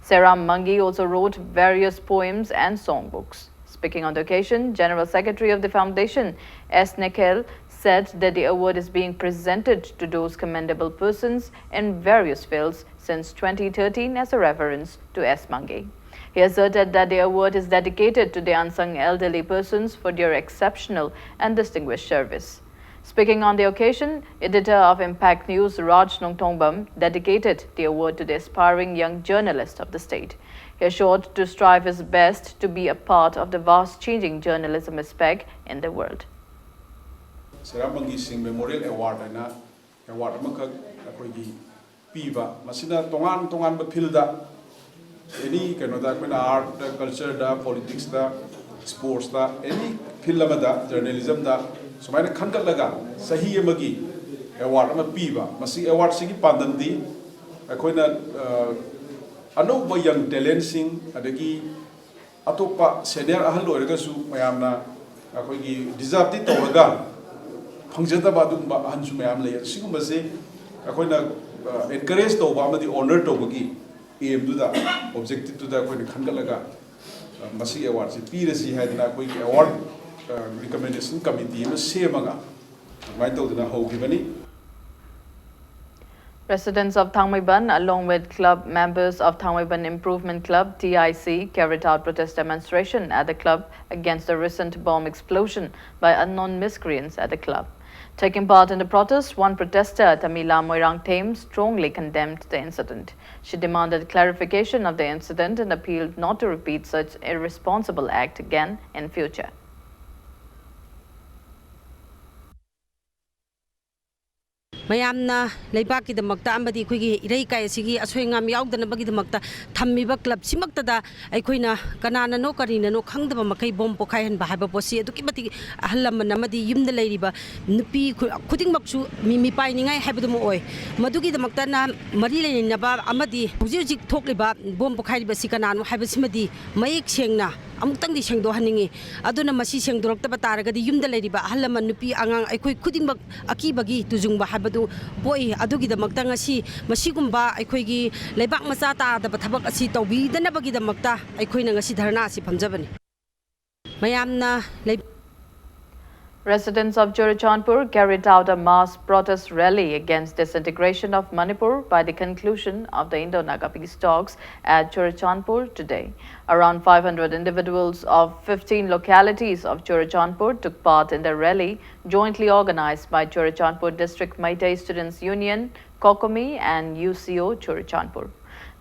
Seram Mangi also wrote various poems and songbooks. Speaking on the occasion, General Secretary of the Foundation, S Nekhel, said that the award is being presented to those commendable persons in various fields since twenty thirteen as a reverence to S Mangi. He asserted that the award is dedicated to the unsung elderly persons for their exceptional and distinguished service. Speaking on the occasion, editor of Impact News, Raj Nongthongbam, dedicated the award to the aspiring young journalist of the state. He assured to strive his best to be a part of the vast changing journalism aspect in the world. Seram Mangi Singh Memorial Award ꯍꯥꯏꯅ award ꯑꯃꯈꯛ ꯑꯩꯈꯣꯏꯒꯤ ꯄꯤꯕ, ꯃꯁꯤꯅ ꯇꯣꯉꯥꯟ ꯇꯣꯉꯥꯟꯕ ꯐꯤꯜꯗ, ꯑꯦꯅꯤ ꯀꯩꯅꯣꯗ, ꯑꯩꯈꯣꯏꯅ ꯑꯥꯔꯠꯇ, ꯀꯜꯆꯔꯗ, ꯄꯣꯂꯤꯇꯤꯛꯁꯇ, ꯁ꯭ꯄꯣꯔꯠꯁꯇ, ꯑꯦꯅꯤ ꯐꯤꯜ ꯑꯃꯗ, ꯖꯔꯅꯦꯂꯤꯖꯝꯗ ꯁꯨꯃꯥꯏꯅ ꯈꯟꯒꯠꯂꯒ ꯆꯍꯤ ꯑꯃꯒꯤ ꯑꯦꯋꯥꯔꯗ ꯑꯃ ꯄꯤꯕ꯫ ꯃꯁꯤ ꯑꯦꯋꯥꯔꯗꯁꯤꯒꯤ ꯄꯥꯟꯗꯝꯗꯤ ꯑꯩꯈꯣꯏꯅ ꯑꯅꯧꯕ ꯌꯪ ꯇꯦꯂꯦꯟꯁꯤꯡ, ꯑꯗꯒꯤ ꯑꯇꯣꯞꯄ ꯁꯦꯅꯤꯌꯔ ꯑꯍꯜ ꯑꯣꯏꯔꯒꯁꯨ ꯃꯌꯥꯝꯅ ꯑꯩꯈꯣꯏꯒꯤ ꯗꯤꯖꯥꯔꯕꯇꯤ ꯇꯧꯔꯒ ꯐꯪꯖꯗꯕ ꯑꯗꯨꯒꯨꯝꯕ ꯑꯍꯟꯁꯨ ꯃꯌꯥꯝ ꯂꯩ꯫ ꯁꯤꯒꯨꯝꯕꯁꯦ ꯑꯩꯈꯣꯏꯅ ꯑꯦꯟꯀꯔꯦꯖ ꯇꯧꯕ ꯑꯃꯗꯤ ꯑꯣꯅꯔ ꯇꯧꯕꯒꯤ ꯑꯦꯝꯗꯨꯗ, ꯑꯣꯕꯖꯦꯛꯇꯤꯞꯇꯨꯗ ꯑꯩꯈꯣꯏꯅ ꯈꯟꯒꯠꯂꯒ ꯃꯁꯤꯒꯤ ꯑꯦꯋꯥꯔꯗꯁꯤ ꯄꯤꯔꯁꯤ ꯍꯥꯏꯗꯅ ꯑꯩꯈꯣꯏꯒꯤ ꯑꯦꯋꯥꯔꯗ ꯔꯤꯀꯃꯦꯟꯗꯦꯁꯟ ꯀꯃꯤꯇꯤ ꯑꯃ ꯁꯦꯝꯃꯒ ꯑꯗꯨꯃꯥꯏꯅ ꯇꯧꯗꯅ ꯍꯧꯈꯤꯕꯅꯤ꯫ Residents of Thangmeiban, along with club members of Thangmeiban Improvement Club, T I C, carried out protest demonstration at the club against the recent bomb explosion by unknown miscreants at the club. Taking part in the protest, one protester, Tamila Moirangthem, strongly condemned the incident. She demanded clarification of the incident and appealed not to repeat such irresponsible act again in future. ꯃꯌꯥꯝꯅ ꯂꯩꯕꯥꯛꯀꯤꯗꯃꯛꯇ ꯑꯃꯗꯤ ꯑꯩꯈꯣꯏꯒꯤ ꯏꯔꯩꯀꯥꯏ ꯑꯁꯤꯒꯤ ꯑꯁꯣꯏ ꯑꯉꯥꯝ ꯌꯥꯎꯗꯅꯕꯒꯤꯗꯃꯛꯇ ꯊꯝꯃꯤꯕ ꯀ꯭ꯂꯕꯁꯤꯃꯛꯇꯗ ꯑꯩꯈꯣꯏꯅ ꯀꯅꯥꯅꯅꯣ ꯀꯔꯤꯅꯅꯣ ꯈꯪꯗꯕ ꯃꯈꯩ bomb ꯄꯣꯈꯥꯏꯍꯟꯕ ꯍꯥꯏꯕ ꯄꯣꯠꯁꯤ ꯑꯗꯨꯛꯀꯤ ꯃꯇꯤꯛ ꯑꯍꯜ ꯂꯃꯟ ꯑꯃꯗꯤ ꯌꯨꯝꯗ ꯂꯩꯔꯤꯕ ꯅꯨꯄꯤ ꯈꯨ- ꯈꯨꯗꯤꯡꯃꯛꯁꯨ ꯃꯤ ꯃꯤꯄꯥꯏꯅꯤꯡꯉꯥꯏ ꯍꯥꯏꯕꯗꯨꯃ ꯑꯣꯏ꯫ ꯃꯗꯨꯒꯤꯗꯃꯛꯇꯅ ꯃꯔꯤ ꯂꯩꯅꯕ ꯑꯃꯗꯤ ꯍꯧꯖꯤꯛ ꯍꯧꯖꯤꯛ ꯊꯣꯛꯂꯤꯕ ꯕꯣꯝ ꯄꯣꯈꯥꯏꯔꯤꯕꯁꯤ ꯀꯅꯥꯅꯣ ꯍꯥꯏꯕꯁꯤꯃꯗꯤ ꯃꯌꯦꯛ ꯁꯦꯡꯅ ꯑꯃꯨꯛꯇꯪꯗꯤ ꯁꯦꯡꯗꯣꯛꯍꯟꯅꯤꯡꯉꯤ꯫ ꯑꯗꯨꯅ ꯃꯁꯤ ꯁꯦꯡꯗꯣꯔꯛꯇꯕ ꯇꯥꯔꯒꯗꯤ ꯌꯨꯝꯗ ꯂꯩꯔꯤꯕ ꯑꯍꯜ ꯂꯃꯟ, ꯅꯨꯄꯤ, ꯑꯉꯥꯡ, ꯑꯩꯈꯣꯏ ꯈꯨꯗꯤꯡꯃꯛ ꯑꯀꯤꯕꯒꯤ ꯇꯨꯖꯨꯡꯕ ꯍꯥꯏꯕꯗꯨ ꯄꯣꯛꯏ꯫ ꯑꯗꯨꯒꯤꯗꯃꯛꯇ ꯉꯁꯤ ꯃꯁꯤꯒꯨꯝꯕ ꯑꯩꯈꯣꯏꯒꯤ ꯂꯩꯕꯥꯛ ꯃꯆꯥ ꯇꯥꯗꯕ ꯊꯕꯛ ꯑꯁꯤ ꯇꯧꯕꯤꯗꯅꯕꯒꯤꯗꯃꯛꯇ ꯑꯩꯈꯣꯏꯅ ꯉꯁꯤ ꯙꯔꯅꯥ ꯑꯁꯤ ꯐꯝꯖꯕꯅꯤ꯫ ꯃꯌꯥꯝꯅ ꯂꯩ- Residents of Churachandpur carried out a mass protest rally against disintegration of Manipur by the conclusion of the Indo-Naga peace talks at Churachandpur today. Around five hundred individuals of fifteen localities of Churachandpur took part in the rally, jointly organized by Churachandpur District Meitei Students Union, COCOMI, and U C O Churachandpur.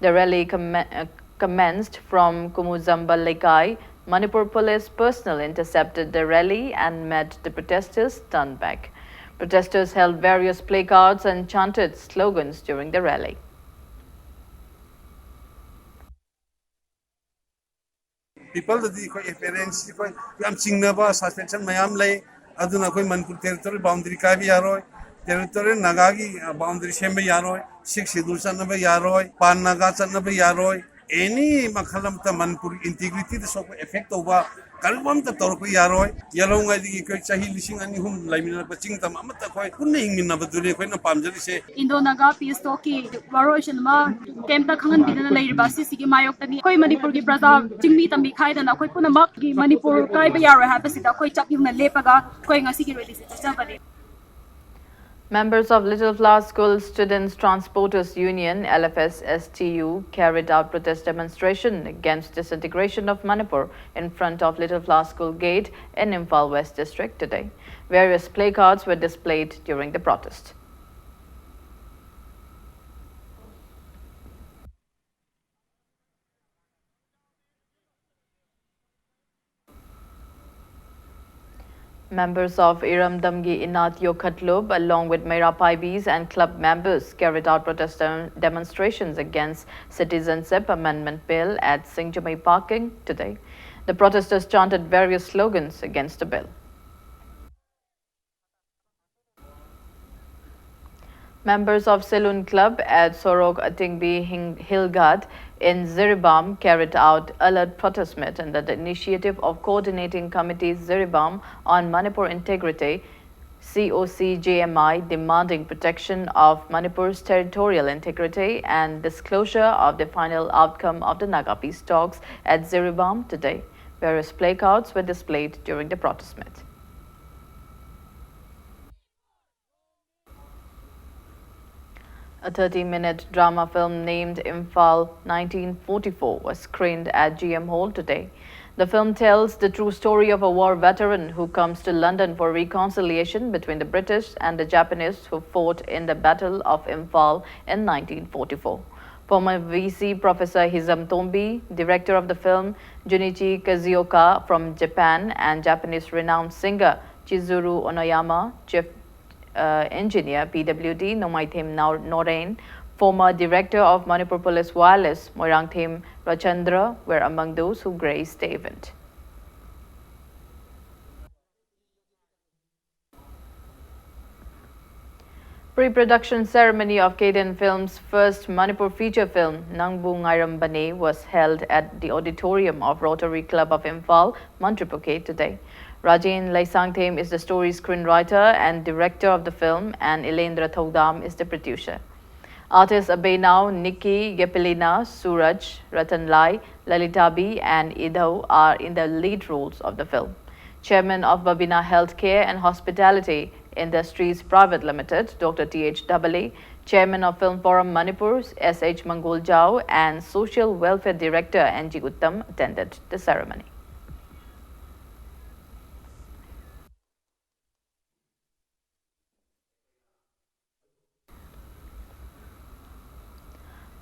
The rally commen- uh, commenced from Kumuzamba Lekai. Manipur police personnel intercepted the rally and met the protesters turn back. Protesters held various placards and chanted slogans during the rally. People ꯑꯗꯨꯗꯤ ꯑꯩꯈꯣꯏ appearance ꯑꯩꯈꯣꯏ ꯌꯥꯝ ꯆꯤꯡꯅꯕ suspension ꯃꯌꯥꯝ ꯂꯩ꯫ ꯑꯗꯨꯅ ꯑꯩꯈꯣꯏ Manipur territory boundary ꯀꯥꯏꯕ ꯌꯥꯔꯣꯏ꯫ ꯇꯦꯔꯤꯇꯣꯔꯤ ꯅꯥꯒꯥꯒꯤ ꯕꯥꯎꯟꯗꯔꯤ ꯁꯦꯝꯕ ꯌꯥꯔꯣꯏ꯫ ꯁꯤꯛꯁ ꯁꯦꯗꯨꯜ ꯆꯠꯅꯕ ꯌꯥꯔꯣꯏ꯫ ꯄꯥꯟ ꯅꯥꯒꯥ ꯆꯠꯅꯕ ꯌꯥꯔꯣꯏ꯫ ꯑꯦꯅꯤ ꯃꯈꯜ ꯑꯃꯇ ꯃꯅꯤꯄꯨꯔ ꯏꯟꯇꯤꯒ꯭ꯔꯤꯇꯤꯗ ꯁꯣꯛꯄ ꯑꯦꯐꯦꯛ ꯇꯧꯕ ꯀꯔꯤꯒꯨꯝꯕ ꯑꯃꯇ ꯇꯧꯔꯛꯄ ꯌꯥꯔꯣꯏ꯫ ꯌꯥꯂꯧꯉꯥꯏꯗꯒꯤ ꯑꯩꯈꯣꯏ ꯆꯍꯤ ꯂꯤꯁꯤꯡ ꯑꯅꯤ ꯑꯍꯨꯝ ꯂꯩꯃꯤꯟꯅꯔꯛꯄ ꯆꯤꯡ ꯇꯝ ꯑꯃꯠꯇ ꯑꯩꯈꯣꯏ ꯄꯨꯟꯅ ꯍꯤꯡꯃꯤꯟꯅꯕꯗꯨꯅꯤ ꯑꯩꯈꯣꯏꯅ ꯄꯥꯝꯖꯔꯤꯁꯦ꯫ ꯏꯟꯗꯣ ꯅꯥꯒꯥ ꯄꯤꯁ ꯇꯣꯛꯀꯤ ꯋꯥꯔꯣꯏꯁꯤꯟ ꯑꯃ ꯀꯩꯝꯇ ꯈꯪꯍꯟꯕꯤꯗꯅ ꯂꯩꯔꯤꯕ ꯑꯁꯤꯁꯤꯒꯤ ꯃꯥꯌꯣꯛꯇꯅꯤ꯫ ꯑꯩꯈꯣꯏ ꯃꯅꯤꯄꯨꯔꯒꯤ ꯄ꯭ꯔꯖꯥ ꯆꯤꯡꯃꯤ ꯇꯝꯃꯤ ꯈꯥꯏꯗꯅ ꯑꯩꯈꯣꯏ ꯄꯨꯝꯅꯃꯛꯀꯤ ꯃꯅꯤꯄꯨꯔ ꯀꯥꯏꯕ ꯌꯥꯔꯣꯏ ꯍꯥꯏꯕꯁꯤꯗ ꯑꯩꯈꯣꯏ ꯆꯞ ꯌꯨꯡꯅ ꯂꯦꯞꯄꯒ ꯑꯩꯈꯣꯏ ꯉꯁꯤꯒꯤ ꯔꯦꯂꯤꯁꯤ ꯆꯠꯆꯕꯅꯤ꯫ Members of Little Flower School Students Transporters Union, L F S S T U, carried out protest demonstration against disintegration of Manipur in front of Little Flower School Gate in Imphal West District today. Various placards were displayed during the protest. Members of Iramdamgi Inat Yokhatlub, along with Meira Paibis and club members, carried out protest dem- demonstrations against Citizenship Amendment Bill at Singjamei Parking today. The protesters chanted various slogans against the bill. Members of Saloon Club at Sorok Atingbi Hing- Hillghat in Jiribam carried out alert protest meet under the initiative of Coordinating Committee Jiribam on Manipur Integrity, C O C J M I, demanding protection of Manipur's territorial integrity and disclosure of the final outcome of the Naga peace talks at Jiribam today. Various placards were displayed during the protest meet. A thirty-minute drama film named Imphal nineteen forty-four was screened at G M Hall today. The film tells the true story of a war veteran who comes to London for reconciliation between the British and the Japanese who fought in the Battle of Imphal in nineteen forty-four. Former V C Professor Hizam Tombi, director of the film, Junichi Kazioka from Japan, and Japanese renowned singer Chizuru Onoyama, chief uh, engineer, P W D, Nomaithim Nor- Norain, former director of Manipur Police Wireless, Moirangthim Rachandra, were among those who graced the event. Pre-production ceremony of Kaden Films' first Manipur feature film, Nangbu Ngairambane, was held at the auditorium of Rotary Club of Imphal, Mantripukhri today. Rajen Leisangthem is the story screenwriter and director of the film, and Elendra Thoudam is the producer. Artists Abenao, Nikki, Gepelina, Suraj, Ratan Lai, Lalita B, and Idhau are in the lead roles of the film. Chairman of Babina Healthcare and Hospitality, Industries Private Limited, Doctor T H Dabali, Chairman of Film Forum Manipur, S H Mangol Jao, and Social Welfare Director N G Uttam attended the ceremony.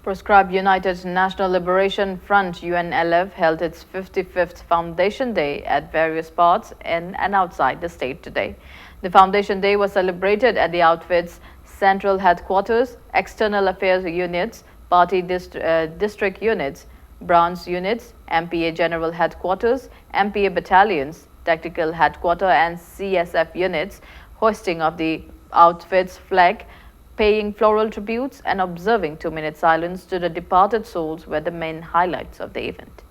Proscribed United National Liberation Front, U N L F, held its fifty-fifth Foundation Day at various parts in and outside the state today. The Foundation Day was celebrated at the outfit's central headquarters, external affairs units, party dist- uh, district units, branch units, M P A general headquarters, M P A battalions, tactical headquarter, and C S F units, hoisting of the outfit's flag, paying floral tributes, and observing two-minute silence to the departed souls were the main highlights of the event.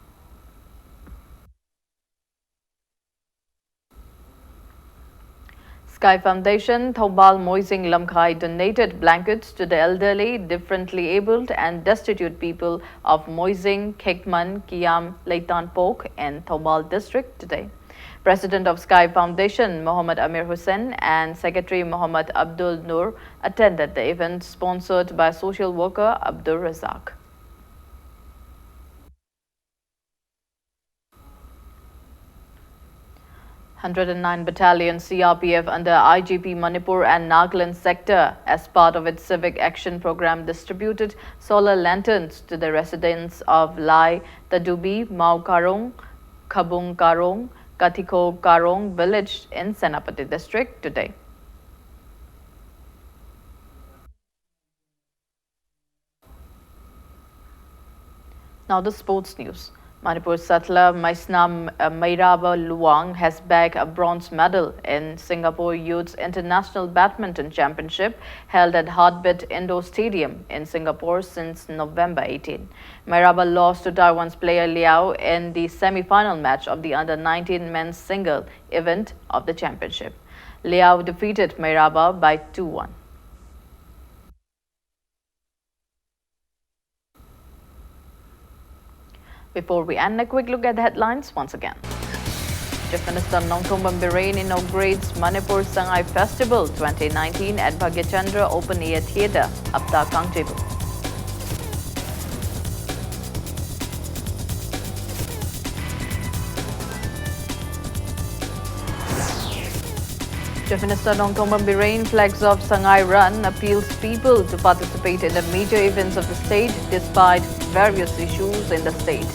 Sky Foundation, Thoubal Moising Lamkhai donated blankets to the elderly, differently abled, and destitute people of Moising, Khekman, Kiam, Leitanpok, and Thoubal district today. President of Sky Foundation, Mohammad Amir Hussain, and Secretary Mohammad Abdul Noor attended the event sponsored by social worker Abdul Razak. Hundred and nine Battalion C R P F under I G P Manipur and Nagaland sector, as part of its civic action program, distributed solar lanterns to the residents of Lai Tadubi, Mao Karong, Khabung Karong, Kathiko Karong village in Senapati district today. Now the sports news. Manipur Satla Maisnam uh, Mairaba Luang has bagged a bronze medal in Singapore Youth's International Badminton Championship held at Heartbeat Indoor Stadium in Singapore since November eighteen. Mairaba lost to Taiwan's player Liao in the semi-final match of the under nineteen men's single event of the championship. Liao defeated Mairaba by two one. Before we end, a quick look at the headlines once again. Chief Minister Nongthombam Biren inaugurates Manipur Sangai Festival twenty nineteen at Bhagyachandra Open Air Theatre, Hapta Kangjebu. Chief Minister Nongthombam Biren flags off Sangai Run, appeals people to participate in the major events of the state despite various issues in the state.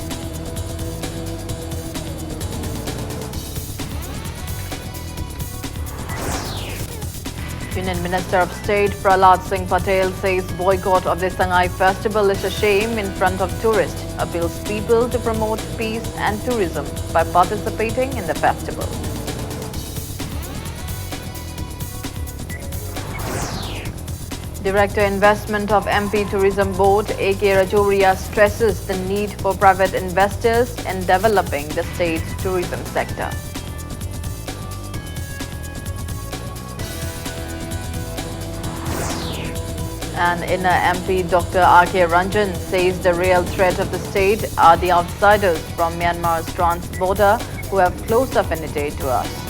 Union Minister of State Prahlad Singh Patel says boycott of the Sangai Festival is a shame in front of tourists, appeals people to promote peace and tourism by participating in the festival. Director Investment of M P Tourism Board A K Rajoria stresses the need for private investors in developing the state's tourism sector. And inner M P Doctor R K Ranjan says the real threat of the state are the outsiders from Myanmar's trans border who have close affinity to us.